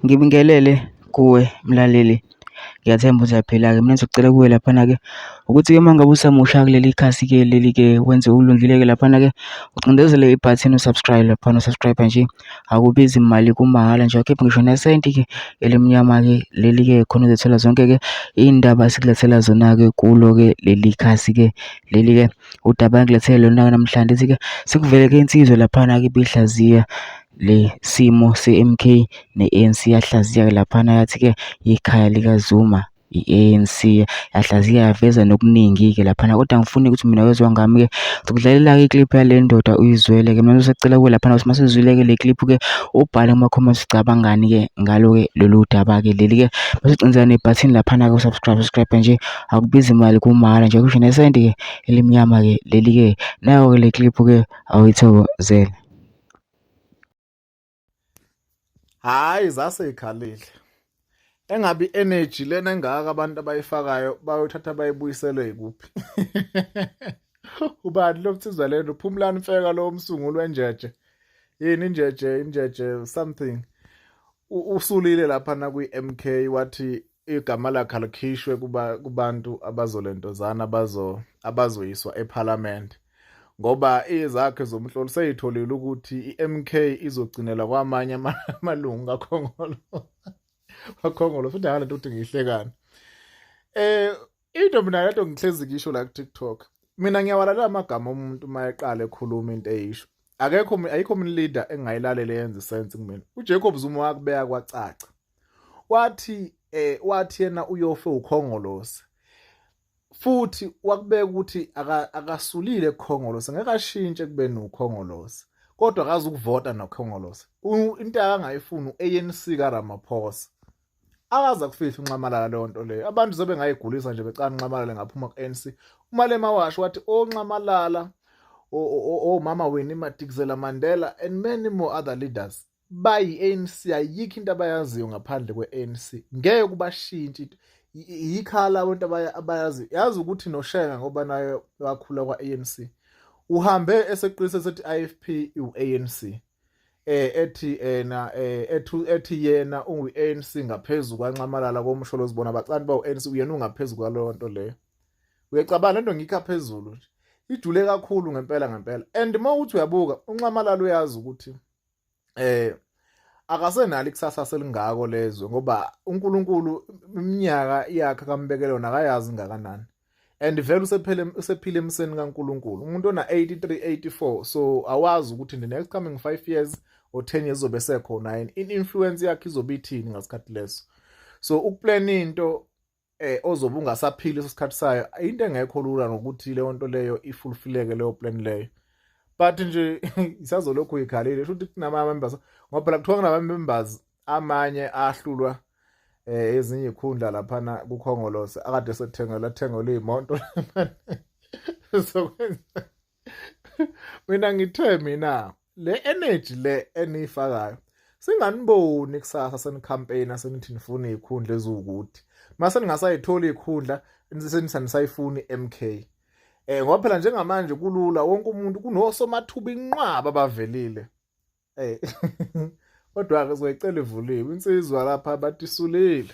Ngibingelele kuwe mlaleli, ngiyathemba ukuthi uyaphila-ke. Mina engizocela kuwe laphana-ke ukuthi-ke uma ngabe usamusha kuleli khasi-ke leli-ke wenze okulungile-ke laphana-ke, ucindezele ibhathini u-subscribe laphana, u-subscribe nje akubizi mali kumahhala nje, awukhiphi ngisho nesenti-ke elimnyama-ke leli-ke khona uzothola zonke-ke iy'ndaba esikulethela zona-ke kulo-ke leli khasi-ke leli-ke. Udaba engilethele lona-ke namhlanje lithi-ke sekuvele-ke insizwa laphana-ke ibihlaziya le simo se-M_K ne-A_N_C yahlaziya-ke laphana yathi-ke ikhaya likaZuma i-A_N_C yahlaziya yaveza nokuningi-ke laphana kodwa angifuni ukuthi mina wezwa ngami-ke ngizokudlalela-ke ikliphu yale ndoda uyizwele-ke mina ngisacela kuwe laphana ukuthi masizwile-ke le kliphu-ke ubhale kuma-comments ucabangani-ke ngalo-ke lolu daba-ke leli-ke bese ucinzela nebhathini laphana-ke u-subscribe subscribe nje akubizi mali kumahhala nje kusho nesenti-ke elimnyama-ke leli-ke nayo-ke le kliphu-ke awuyithokozele. Hayi zase ikhalile. Engabe energy lena engaka abantu abayifakayo bayothatha bayibuyiselwe ikuphi? Ubani lo msizwa lena uphumlani mfeka lo umsunguli wenjeje. Yini injeje injeje something. Usulile lapha na kwi MK wathi igama lakhe alikhishwe kuba kubantu abazolentozana abazo abazoyiswa eParliament ngoba izakhe zomhloli seyitholile ukuthi iMK izogcinela kwamanye amalungu kaKhongolo kaKhongolo futhi akala nto ukuthi ngihlekana eh into mina lento ngihlezi ngisho la ku TikTok mina ngiyawalalela amagama omuntu uma eqala ekhuluma into eyisho akekho ayikho mina leader engayilalela yenza sense kumina uJacob Zuma wakubeka kwacaca wathi eh wathi yena uyofe ukhongolose futhi wakubeka ukuthi akasulile kukhongolose ngeke ashintshe kubeni ukhongolose kodwa akazi ukuvota nokhongolose into akangayifuni uANC kaRamaphosa akaza kufihla unxamalala leyo nto leyo abantu sebengayigulisa nje becana unxamalala ngaphuma ku-ANC uMalema washo wathi onxamalala omama Winnie Madikizela Mandela and many more other leaders bayi-ANC ayikho into abayaziyo ngaphandle kwe-ANC ngeke kubashintshe into yikhala abantu abayaziyo yazi ukuthi noShenga ngoba naye wakhula kwa-ANC uhambe eseqinise sethi IFP iwu-ANC eh ethi ena eh ethu ethi yena ungu-ANC ngaphezulu kwanxamalala komsholozi bona bacani bawu-ANC uyena ungaphezulu kwaleyo nto leyo uyacabanga lento ngikha phezulu nje ijule kakhulu ngempela ngempela and uma uthi uyabuka unxamalala uyazi ukuthi eh akasenalo ikusasa selingako lezwe ngoba uNkulunkulu iminyaka yakhe akambekele yona akayazi ngakanani and vele usephele usephile emseni kaNkulunkulu umuntu ona 83 84 so awazi ukuthi in the next coming 5 years or 10 years uzobe sekhona yini in-influence yakhe izobe ithini ngasikhathi leso so ukuplan into eh ozobe ungasaphili leso sikhathi sayo into engekho lula nokuthi leyo nto leyo ifulfileke leyo plan leyo but nje isazolokhu ikhalile shuthi kunama members ngoba phela kuthiwa kunama members amanye ahlulwa eh ezinye ikhundla laphana kukhongolose akade sethengelwa thengelwa imoto sokwenza mina ngithe mina le energy le eniyifakayo singaniboni kusasa senicampaign senithi nifuna izikhundla eziwukuthi mase ningasayitholi izikhundla senisayifuni MK eh ngoba phela njengamanje kulula wonke umuntu kunosomathuba inqwaba abavelile eh kodwa ke sizoyicela ivuliwe insizwa lapha bathi isulile.